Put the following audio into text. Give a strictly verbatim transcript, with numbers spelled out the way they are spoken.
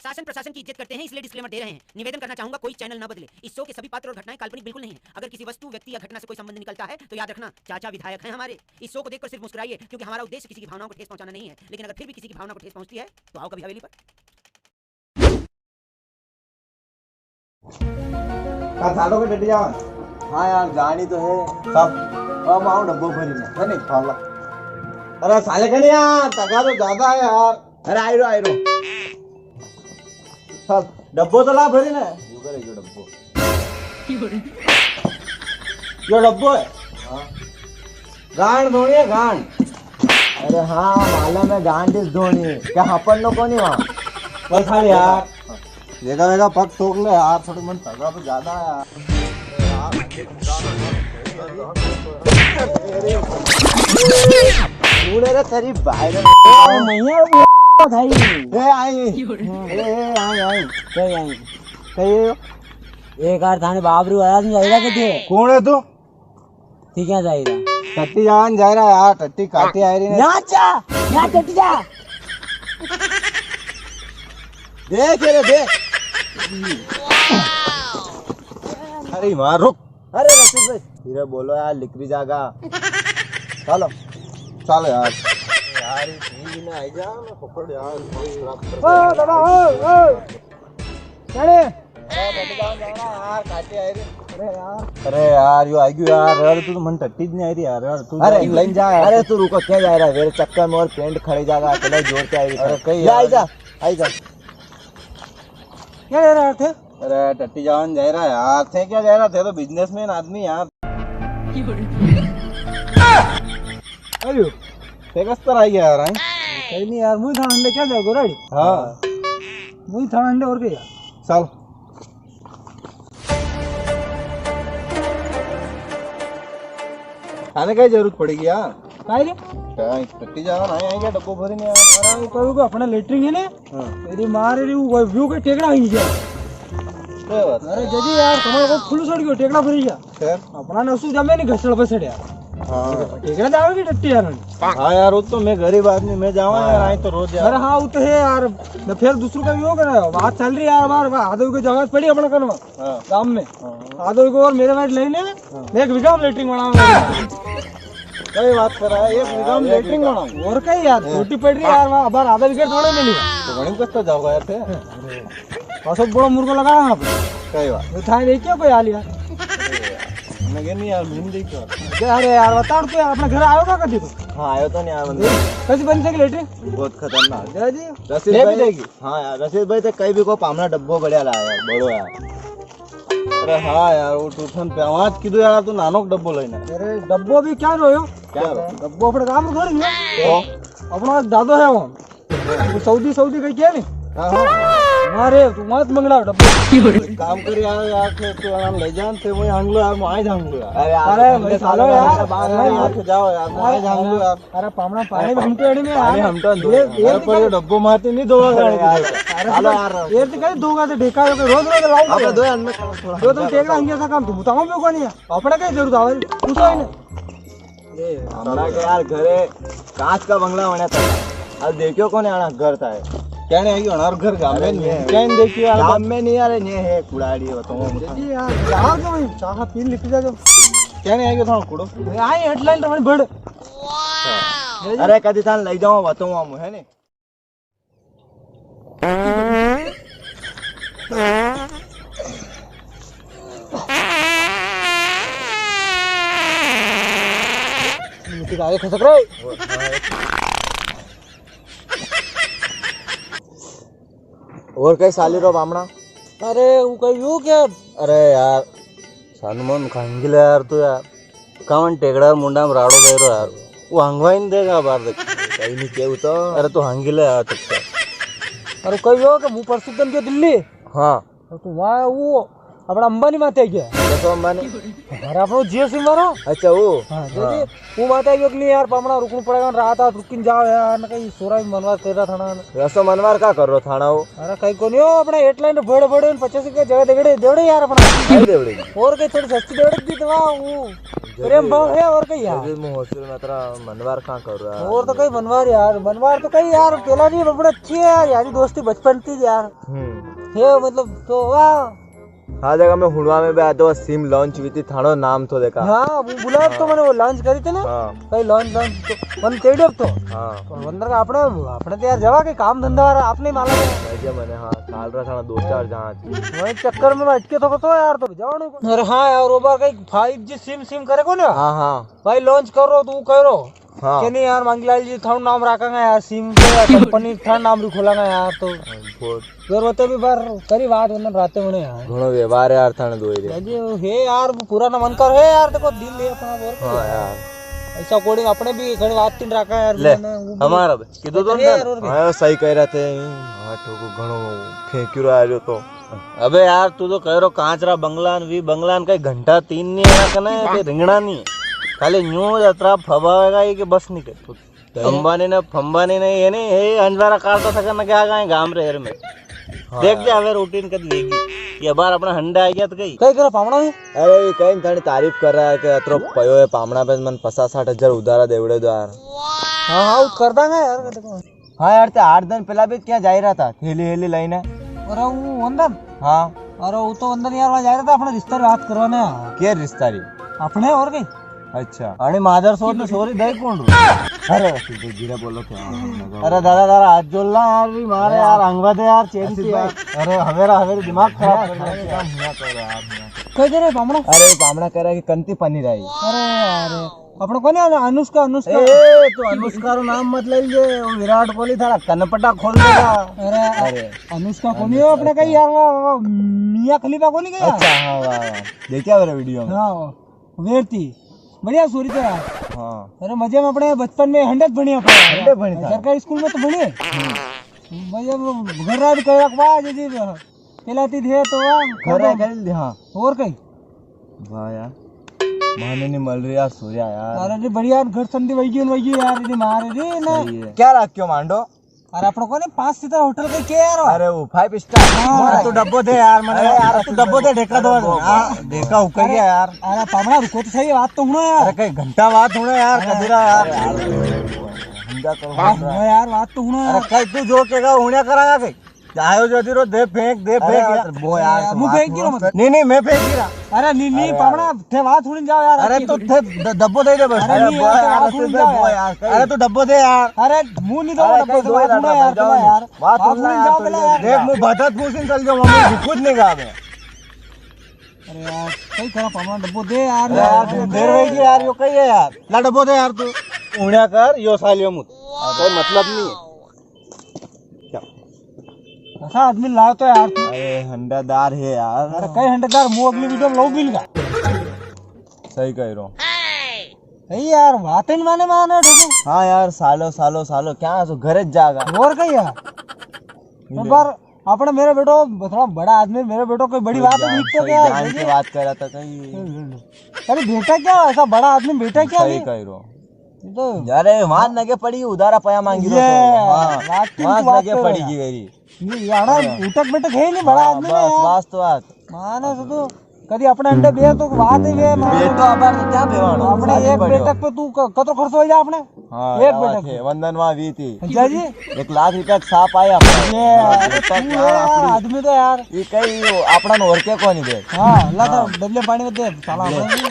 शासन प्रशासन की इज्जत करते हैं, इसलिए डिस्क्लेमर दे रहे हैं। निवेदन करना चाहूंगा, कोई चैनल न बदले। इस शो के सभी पात्र और घटनाएं काल्पनिक बिल्कुल नहीं है। अगर किसी वस्तु, व्यक्ति या घटना से कोई संबंध निकलता है तो याद रखना, चाचा विधायक हैं हमारे। इस शो को देखकर सिर्फ मुस्कुराइए, क्योंकि हमारा उद्देश्य किसी की भावनाओं को ठेस पहुंचाना नहीं है। लेकिन अगर फिर भी किसी की भावना को ठेस पहुंचती है तो आओ कभी हवेली पर। का सालो के डटी जावा। हाँ यार, जानी तो है। सब। अब आओ डब्बो भरी ने, है नहीं? हाँ ला। अरे साले कने यार, टका तो ज्यादा है यार। अरे आई रो, आई रो। सब। डब्बो तो ला भरी ने। यो करे, यो डब्बो। यो डब्बो है। हाँ। गांड धोनी है, गांड। अरे हाँ, मालूम है, गांड इस धोनी। क्या हापड़ लो कोनी वहाँ? बस खाली यार। देखा, देखा, पग ठोक ले यार, थोड़ी मन तगड़ा तो ज्यादा है यार। तूने रे तेरी भाई रे। मैया भाई। ए, आई। ए, ए, आई, आई। कई आई? कई? एक यार थाने बाबरू आया, तुम जाएगा किथे? कौन है तू? ठीक है, जाएगा। टट्टी जान जा रहा यार, टट्टी काटी आ रही है। ना जा, ना टट्टी जा। देख रे, देख। अरे मार, रुक। अरे रशीद भाई, धीरे बोलो यार, लिकरी जागा। चलो, चलो यार। यार, ये भी ना आई जा, मैं पकड़ यार, बहुत खराब कर ओ दादा, ओ, ओ। अरे। अरे यार, यो आई गयो यार। अरे तू तो मन टट्टी नी आई री यार, यार तू अरे, जा, लेन जा यार। अरे तू रुको, क्या जा रहा है? मेरे चक्कर में और पेंट खड़े जागा, अकेला जोर के आई री। अरे कई जा, यार। आई जा, आई जा। क्या जा रहा थे? अरे टट्टी जावन जा रहा यार। थे क्या जा रहा? थे तो बिजनेसमैन आदमी यार। अरे थे कस तरह आई गया यार, हैं? कई नी यार, मुई थाने हंडे क्या जाओ गोराड़ी? हाँ। मुई थाने हंडे और क्या यार? चल। थाने कई जरूरत पड़ेगी यार? काई रे? क्या टट्टी जावा ना आएंगे डब्बो भरी ने यार। अरे वो कहू को अपना लेटरिन है ने? हाँ। तेरी मार री वो व्यू के टेकड़ा ही गया। क्या बात? अरे जदी यार तुम्हारे को फुल सड़ गयो, टेकड़ा भरी गया। फिर? अपना ने उसू जमे नी घसड़ पसड़ यार। हाँ। टेकड़ा जावे की टट्टी यार। हाँ यार, वो तो मैं गरीब आदमी, मैं जावा हाँ। यार, आई तो रोज यार। अरे हाँ, वो तो है यार। न फिर दूसरों का भी हो करे, बात चल री यार, बार आदमी को जगह पड़ी अपना कनवा। हाँ। गांव में। हाँ। आदो को और मेरे बैठ लेने, हाँ। मैं एक बीघा में लेटरिन बनाऊंगा। कई बात कर रहा है, एक बीघा में हाँ, लेटरिन बनाऊंगा। और कई यार, हाँ। छोटी पड़ री है यार, वहाँ बार आधा बीघा थोड़ा मिली। तो बड़ी कष्ट जाओगा यार थे। बस एक बड़ा मुर्गा लगा वहाँ पे। कई बात। तो था देखियो कोई हाल यार। मैं कह नहीं यार, मैं नहीं देखा। अरे यार, बता तो, अपने घर आयो का कभी तो? हाँ, आयो तो नहीं यार, बंदे। कैसी बनी थी लेटरिन? बहुत खतरनाक। जय जी। रशीद ये भी भाई, देगी। हाँ यार, रशीद भाई, तो कई भी को पामणा डब्बो बढ़िया लाया यार, बड़ो यार। अरे हाँ यार, वो तू थन पे आवाज की दो यार, तू नानो डब्बो लेना। अरे डब्बो भी क्या रोयो? क्या रो? डब्बो अपने काम में थोड़ी है। तो? अपना दादो है वो। वो सऊदी, सऊदी कई क्या नहीं? हाँ, हाँ। अरे तू मत मंगला डब्बो। काम कर यार, यार थे तू आराम ले जान थे, वही हांगलो यार, मैं आज हांगलो यार। अरे यार, अरे भाई, सालो यार, बात अरे नहीं यार, यार। जाओ यार, मैं आज हांगलो यार। अरे पामणा पानी में हमटे अड़ी में पानी यार। हमटे दो ये, यार। ये अरे पर ये डब्बो मारते नहीं दो यार। अरे चलो यार। ये तो कहीं दो का तो ढेका हो, रोज रोज लाओ। अब दो यार, मैं थोड़ा तो तुम टेकड़ा हंगे सा काम तुम बताओ, मैं कोनी है। अपना कई जरूरत आवे, पूछो ही ना। हमरा के यार घरे कांच का बंगला बना था। अब देखियो कोने आना घर था है। कहने आई होना और घर गांव में अरे नहीं है। ये कहने देखियो यार। गांव में नहीं, अरे ये है कुड़ाड़ी, बताओ। जी यार, यार जो भाई चाह पी लिख जा जो। कहने आई था कुड़ो। आई हेडलाइन तो बड़। अरे कदी थान ले जाओ, बताओ हम, है ने? आगे खसक रहे। और कई साली रो बामणा? अरे, वो कई यो क्या? अरे यार, सानुमन खांगिल यार तू यार। कावन टेकड़ा मुंडा में राड़ो दे रो यार। वो हंगवाई नी देगा बार देख। कई नी केवु तो। अरे तू हंगिल है यार चुपचाप। अरे कई यो के मुंह परसुदन के दिल्ली। हाँ। तो तू वहाँ वो अपना अंबानी माते गया। कैसे अंबानी? अरे अपनो जियो सिम वालो। अच्छा वो। हाँ, हाँ। वो माता योगली यार, पामणा रुकणु पड़ेगा, रात आत रुकिन जाओ यार, न कहीं सोरा भी मनवार कर रहा थाना। रसो मनवार का कर रो थाना हो? अरे कहीं कोनी हो, अपना हेडलाइन बड़े बड़े पचास के जगह देगड़े, देवड़े यार अपना। कहीं देवड़े? और कहीं थोड़ी सस्ती देवड़े दी तो वो। प्रेम भाव है और कई यार। जदीज मूं हॉस्टल में अतरा मनवार कां करूं यार? और तो कई मनवार यार, मनवार तो कई यार, पेला री बड़ी अच्छी है यार, यारी दोस्ती बचपन थी यार। हम्म। है मतलब तो वाह। हाँ, देखा, मैं हुणवा में भी आतो, सिम लॉन्च हुई थी, थाणो नाम तो देखा। हाँ, वो बुलाया तो हाँ। मैंने वो लॉन्च करी थी ना। हाँ। भाई लॉन्च, लॉन्च तो मन तेड़े तो। हाँ। और अंदर का अपने, अपने तो यार जवा के काम धंधा वाला अपने ही मालूम है। ऐसे मैंने, हाँ, साल रहा था ना दो चार जहाज। वही चक्कर में अटके तो, तो यार तो जावणो को। अरे हाँ यार, वो बार कई फ़ाइव जी सिम, सिम करे को ना? हाँ, हाँ। भाई लॉन्च कर रो, तू कह रो। हाँ। के नी यार, मांगीलाल जी, थाणो नाम राखांगा यार, सिम के कंपनी थाणो नाम री खोलांगा यार, तो। हाँ, बहुत। जरूरत है भी बार करी बात, वरना राते होने यार। घणो व्यवहार है यार, थाने दो ही रे। जी, हे यार, वो पुराना मन कर है यार, देखो, दिल है अपना, और हाँ क्या? यार। ऐसा according अपने भी घणी बात तीन राखा यार, ले, मैंने वो भी हमारा भी, किदो तो अरे अंदर। यार, और भी। हाँ, सही कह रहे थे। हाँ, ठोको घणो फेंक्यो रहा है जो तो। अबे यार, तू तो कह रो कांच रा बंगला न, वी बंगला न, कई घंटा तीन नी है कने, कई रिंगणा नी है। खाली न्यू यात्रा फबावेगा ये कि बस नी कर। अंबानी ने, फंबानी ने, ये नी, ये अंजवारा काटता था कने क्या गए गाम रे हेर में। हाँ देख यार। जा, हवे रूटीन कद वेगी। ये बार अपना हंडा आ गया तो कई। कई करा पामणा भी? अरे, ये कई थारी तारीफ कर रहा है कि अतरो पयो है पामणा पे, मन पचास साठ हजार उधारा देवड़े दो यार। हाँ, हाँ, वो कर दांगा यार, कदे को। हाँ यार, ते आठ दिन पहला भी क्या जाई रहा था, थैली हेली लईने। अरे वो वंदन? हाँ। अरे वो तो वंदन यार, वहाँ जाई रहा था अपने रिश्ता री बात करवाने। के रिश्ता री? अपने और कई? अच्छा। अरे मादर सोच ने सोरी दई कौन रो? अरे सीधे धीरे बोलो क्या? अरे दादा, दादा, हाथ जोड़ ला यार, भी मारे यार, अंगवा दे यार, चेन ऐसी से यार। बात। अरे हवेरा, हवेरा दिमाग खराब कर दिया। कई करे पामणा? अरे पामणा कह रहा है कि कंती पनीर आई। अरे, अरे। अपने कोनी आना, अनुष्का, अनुष्का। ए, तू अनुष्का रो नाम मत ले लीजे, वो विराट कोहली थारा कनपटा खोल देगा। अरे, अरे। अनुष्का कोनी हो अपने कई यार, वो, वो मियाँ खलीफा कोनी गया? अच्छा, हाँ, वाह, वाह। देखा मेरा वीडियो में। हाँ, वो वेरती। बढ़िया सोरी तो यार। हाँ। अरे, मजे में अपने बचपन में हंडे भणी अपने। हंडे भणी था। सरकारी स्कूल में तो भणी। हम्म। भैया, वो घर रात कह रखवा, जी, जी, पेला ती थे तो वाह, घर कर दो। कर ली, हाँ। और कई? वाह यार, माने नी मल रही यार, सोया यार। अरे रे बढ़िया, घर संधि वही गई, वही गई यार, रे मारे रे ना। सही है। क्या राख्यो मांडो? अरे अपनो कोने पांच सितारा होटल के के यार? अरे वो फाइव स्टार। हाँ। अरे तू डब्बो दे यार, मने अरे यार, तू डब्बो दे, ढेका दो। डब्बो, हाँ, ढेका उकर अरे, गया यार। अरे पामणा रुको तो सही, बात तो हुणो यार। अरे कई घंटा बात हुणो यार, अरे, कदीरा यार। अरे यार, हम क्या करूँ? बात हुणो यार, बात तो हुणो यार। अरे कई तू जो केगा, हुण्या करांगा कई। आयो जो धीरो, दे फेंक, दे अरे फेंक यार। यार, वो यार, अरे, तू मुंह बात फेंक क्यों मत। नहीं, नहीं, मैं फेंक रहा। अरे, नहीं, नहीं, अरे पामणा, यार। थे बात हुणी जाओ यार, अरे, आपकी। तो थे द-, डब्बो दे दे बस। अरे, अरे, नहीं, बो यार, यार, बात तू हुणी दे, जाओ बो यार। यार। अरे, तू डब्बो दे यार। अरे, मुंह नहीं दो अरे, डब्बो, कई दो बात यार, हुणो यार, जाओ पहले नहीं। यार। बात बात हुणी हुणी जाओ जाओ पहले पहले यार। यार। देख, मुंह भटक फूसिन चल जाऊँ, मम्मी, कुछ नहीं कहा मैं। अरे यार, कई करा पामणा, डब्बो दे यार, अरे यार, यार। तुम देर होगी यार, यो कई है यार। ला डब्बो दे यार तू। उण्या कर, यो सालियो मुत। कोई मतलब नहीं है। क्या? ऐसा आदमी लायो तो यार तू। अरे हंडादार है यार। अरे कई हंडादार, मु अगली वीडियो में लोग मिल गया। सही कह रहा हूँ। सही यार, बात ही नहीं माने, माने ठोको। हाँ यार, सालो, सालो, सालो, क्या है, सो घर ज जागा। और कई यार। मिले। एक बार अपने मेरे बेटो, थोड़ा बड़ा आदमी, मेरे बेटो कोई बड़ी कोई बात है, जान लिख तो से क्या है, जान की देखिए। बात कर रहा था कहीं। अरे बेटा क्या, ऐसा बड़ा आदमी बेटा क्या सही नहीं? कह रहा हूँ। ये तो अरे, वां नगे पड़ी, उधारा पया मांगी ये, रो तो। हाँ, बात की वां तो बात नगे कर पड़ी रहा। की गई। ये यार, हाँ। उठक बैठक है नहीं, बड़ा हाँ, आदमी बस, है यार। बस तो बात। माने से तो कदी अपने अंडे बे तो बात ही बे, माने। बे तो अबार तो क्या बेवाणो, अपने शादी एक पड़्यो। बैठक पे तू क-, कतरो खर्च हो जा अपने? हाँ, एक क्या बात बैठक है, पे। वंदन वां वी थी। अच्छा जी। एक लाख रुपया का साप आया अपने। ये, हाँ, अरे एक लाख तू यार, यार, आदमी तो यार। ये कई अपना न और के कोनी दे। हाँ, ला तो हाँ। डबले पानी में दे, साला ले। अपने भी।